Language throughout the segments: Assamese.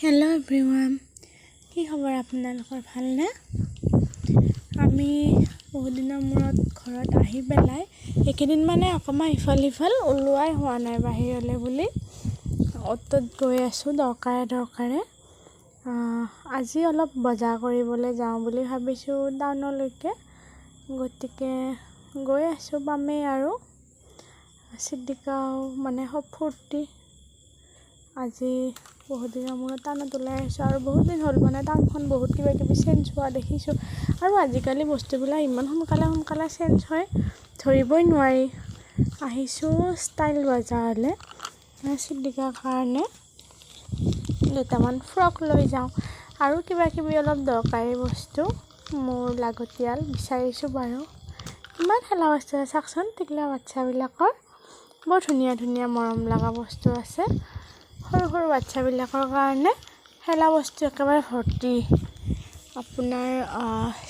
হেল্ল' এভৰিৱান, কি খবৰ আপোনালোকৰ? ভালনে? আমি বহুদিনৰ মূৰত ঘৰত আহি পেলাই এইকেইদিন মানে অকণমান ইফাল সিফাল ওলোৱাই হোৱা নাই বাহিৰলৈ বুলি অ'ত ত'ত গৈ আছোঁ দৰকাৰে দৰকাৰে। আজি অলপ বজাৰ কৰিবলৈ যাওঁ বুলি ভাবিছোঁ টাউনলৈকে, গতিকে গৈ আছোঁ, পামেই আৰু। চিটিকাও মানে খুব ফূৰ্তি, আজি বহুত দিনৰ মূৰত টাউনত ওলাই আহিছোঁ আৰু বহুত দিন হ'ল মানে টাউনখন বহুত কিবা কিবি চেঞ্জ হোৱা দেখিছোঁ। আৰু আজিকালি বস্তুবিলাক ইমান সোনকালে সোনকালে চেঞ্জ হয়, ধৰিবই নোৱাৰি। আহিছোঁ ষ্টাইল বজাৰলৈ, চিটিকাৰ কাৰণে দুটামান ফ্ৰক লৈ যাওঁ আৰু কিবা কিবি অলপ দৰকাৰী বস্তু মোৰ লাগতিয়াল বিচাৰিছোঁ বাৰু। কিমান খেলা বস্তু আছে চাওকচোন, টিকলা বাচ্ছাবিলাকৰ বৰ ধুনীয়া ধুনীয়া মৰম লগা বস্তু আছে। সৰু সৰু বাচ্ছাবিলাকৰ কাৰণে খেলা বস্তু একেবাৰে ভৰ্তি। আপোনাৰ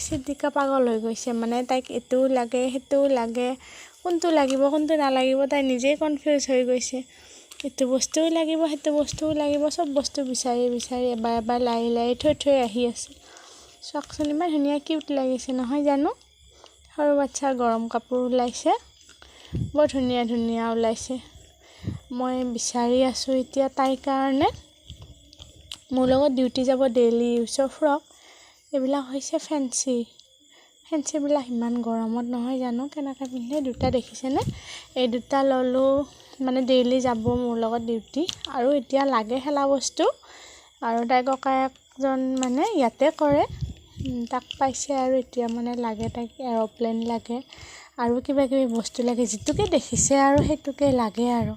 চিটিকা পাগল হৈ গৈছে, মানে তাইক এইটোও লাগে সেইটোও লাগে, কোনটো লাগিব কোনটো নালাগিব তাই নিজেই কনফিউজ হৈ গৈছে। এইটো বস্তুও লাগিব সেইটো বস্তুও লাগিব, চব বস্তু বিচাৰি বিচাৰি এবাৰ এবাৰ লাৰি লাৰি থৈ থৈ আহি আছে। চাওকচোন ইমান ধুনীয়া কিউট লাগিছে নহয় জানো? সৰু বাচ্ছাৰ গৰম কাপোৰ ওলাইছে, বৰ ধুনীয়া ধুনীয়া ওলাইছে। মই বিচাৰি আছোঁ এতিয়া তাইৰ কাৰণে। মোৰ লগত ডিউটি যাব ডেইলি ইউজৰ ফ্ৰক। এইবিলাক হৈছে ফেঞ্চি, ফেঞ্চিবিলাক ইমান গৰমত নহয় জানো কেনেকৈ পিন্ধে। দুটা দেখিছেনে? এই দুটা ল'লোঁ, মানে ডেইলি যাব মোৰ লগত ডিউটি। আৰু এতিয়া লাগে খেলা বস্তু। আৰু তাইৰ ককায়েকজন মানে ইয়াতে কৰে, তাক পাইছে আৰু এতিয়া মানে লাগে তাইক এৰ'প্লেন লাগে আৰু কিবা কিবি বস্তু লাগে, যিটোকে দেখিছে আৰু সেইটোকে লাগে আৰু।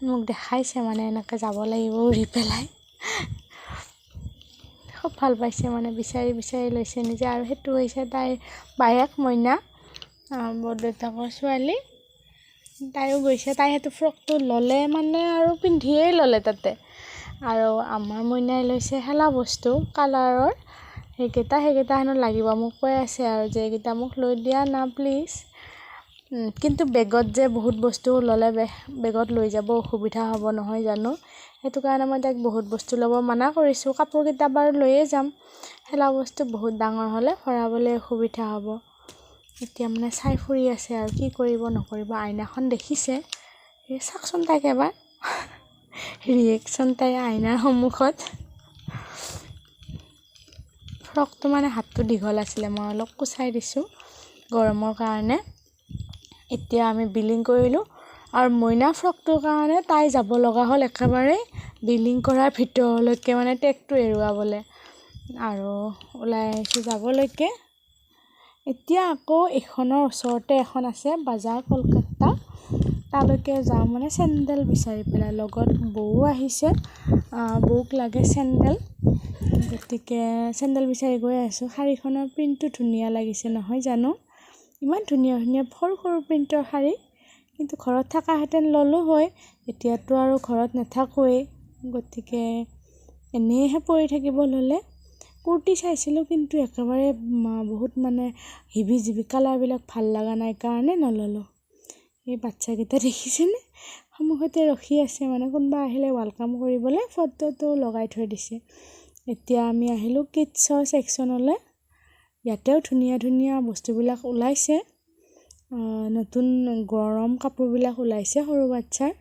মোক দেখাইছে মানে এনেকৈ যাব লাগিব উৰি পেলাই, খুব ভাল পাইছে মানে বিচাৰি বিচাৰি লৈছে নিজে। আৰু সেইটো হৈছে তাইৰ বায়েক মইনা, বৰদেউতাকৰ ছোৱালী, তাইও গৈছে। তাই সেইটো ফ্ৰকটো ল'লে মানে আৰু পিন্ধিয়েই ল'লে তাতে। আৰু আমাৰ মইনাই লৈছে খেলা বস্তু কালাৰৰ, সেইকেইটা হেনো লাগিব মোক কৈ আছে আৰু যে এইকেইটা মোক লৈ দিয়া না প্লিজ। কিন্তু বেগত যে বহুত বস্তু ল'লে বেগত লৈ যাব অসুবিধা হ'ব নহয় জানো, সেইটো কাৰণে মই তাইক বহুত বস্তু ল'ব মানা কৰিছোঁ। কাপোৰকেইটা বাৰু লৈয়ে যাম, খেলা বস্তু বহুত ডাঙৰ হ'লে ভৰাবলৈ অসুবিধা হ'ব। এতিয়া মানে চাই ফুৰি আছে আৰু কি কৰিব নকৰিব। আইনাখন দেখিছে, এই চাওকচোন তাইক এবাৰ ৰিয়েকশ্যন তাইৰ আইনাৰ সন্মুখত। ফ্ৰকটো মানে হাতটো দীঘল আছিলে, মই অলপ কোচাই দিছোঁ গৰমৰ কাৰণে। এতিয়া আমি বিলিং কৰিলোঁ আৰু মইনা ফ্ৰকটোৰ কাৰণে তাই যাব লগা হ'ল একেবাৰে বিলিং কৰাৰ ভিতৰলৈকে, মানে টেগটো এৰুৱাবলৈ। আৰু ওলাই আহিছোঁ যাবলৈকে। এতিয়া আকৌ এইখনৰ ওচৰতে এখন আছে বাজাৰ কলকাতা, তালৈকে যাওঁ মানে চেণ্ডেল বিচাৰি পেলাই। লগত বৌও আহিছে, বৌক লাগে চেণ্ডেল, গতিকে চেণ্ডেল বিচাৰি গৈ আছোঁ। শাৰীখনৰ প্ৰিণ্টটো ধুনীয়া লাগিছে নহয় জানো? ইমান ধুনীয়া ধুনীয়া সৰু সৰু প্ৰিণ্টৰ শাৰী, কিন্তু ঘৰত থকাহেঁতেন ল'লোঁ হয়, এতিয়াতো আৰু ঘৰত নাথাকোৱেই, গতিকে এনেইহে পৰি থাকিব ল'লে। কুৰ্তি চাইছিলোঁ কিন্তু একেবাৰে বহুত মানে হিবি জিবি কালাৰবিলাক ভাল লগা নাই কাৰণে নল'লোঁ। এই বাচ্ছাকেইটা দেখিছেনে সন্মুখতে ৰখি আছে, মানে কোনোবা আহিলে welcome কৰিবলৈ ফটোটো লগাই থৈ দিছে। এতিয়া আমি আহিলোঁ কিডছৰ ছেকশ্যনলৈ। ইয়াতেও ধুনীয়া ধুনীয়া বস্তুবিলাক ওলাইছে, নতুন গৰম কাপোৰবিলাক ওলাইছে সৰু বাচ্ছাৰ,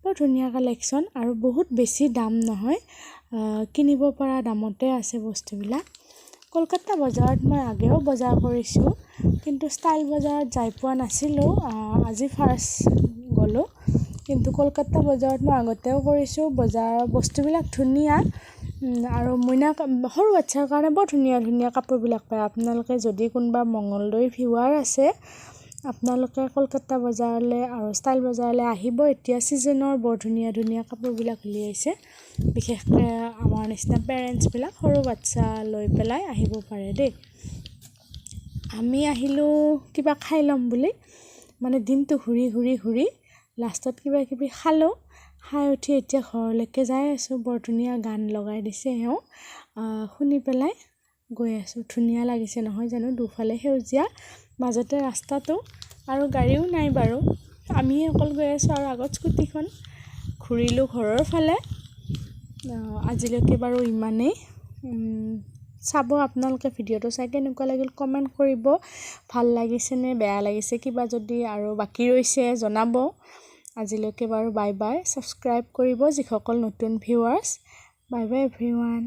বৰ ধুনীয়া কালেকশ্যন আৰু বহুত বেছি দাম নহয়, কিনিব পৰা দামতে আছে বস্তুবিলাক। কলকাতা বজাৰত মই আগেও বজাৰ কৰিছোঁ, কিন্তু ষ্টাইল বজাৰত যাই পোৱা নাছিলোঁ, আজি ফাৰ্ষ্ট গ'লোঁ। কিন্তু কলকাতা বজাৰত মই আগতেও কৰিছোঁ, বজাৰৰ বস্তুবিলাক ধুনীয়া আৰু মইনা সৰু বাচ্ছাৰ কাৰণে বৰ ধুনীয়া ধুনীয়া কাপোৰবিলাক পায়। আপোনালোকে যদি কোনোবা মঙলদৈৰ ভিউৱাৰ আছে, আপোনালোকে কলকাতা বজাৰলৈ আৰু ষ্টাইল বজাৰলৈ আহিব। এতিয়া ছিজনৰ বৰ ধুনীয়া ধুনীয়া কাপোৰবিলাক উলিয়াইছে, বিশেষকৈ আমাৰ নিচিনা পেৰেণ্টছবিলাক সৰু বাচ্ছা লৈ পেলাই আহিব পাৰে দেই। আমি আহিলোঁ কিবা খাই ল'ম বুলি, মানে দিনটো ঘূৰি ঘূৰি ঘূৰি লাষ্টত কিবা কিবি খালোঁ, খাই উঠি এতিয়া ঘৰলৈকে যাই আছোঁ। বৰ ধুনীয়া গান লগাই দিছে এওঁ, শুনি পেলাই গৈ আছোঁ। ধুনীয়া লাগিছে নহয় জানো? দুফালে সেউজীয়া, মাজতে ৰাস্তাটো, আৰু গাড়ীও নাই বাৰু, আমিয়ে অকল গৈ আছোঁ আৰু আগত স্কুটিখন। ঘূৰিলোঁ ঘৰৰ ফালে। আজিলৈকে বাৰু ইমানেই। চাব আপোনালোকে ভিডিঅ'টো চাই কেনেকুৱা লাগিল কমেণ্ট কৰিব, ভাল লাগিছেনে বেয়া লাগিছে, কিবা যদি আৰু বাকী ৰৈছে জনাব। আজিলৈকে বাৰু বাই বাই। ছাবস্ক্ৰাইব কৰিব যিসকল নতুন ভিউৱাৰ্ছ। Bye bye everyone.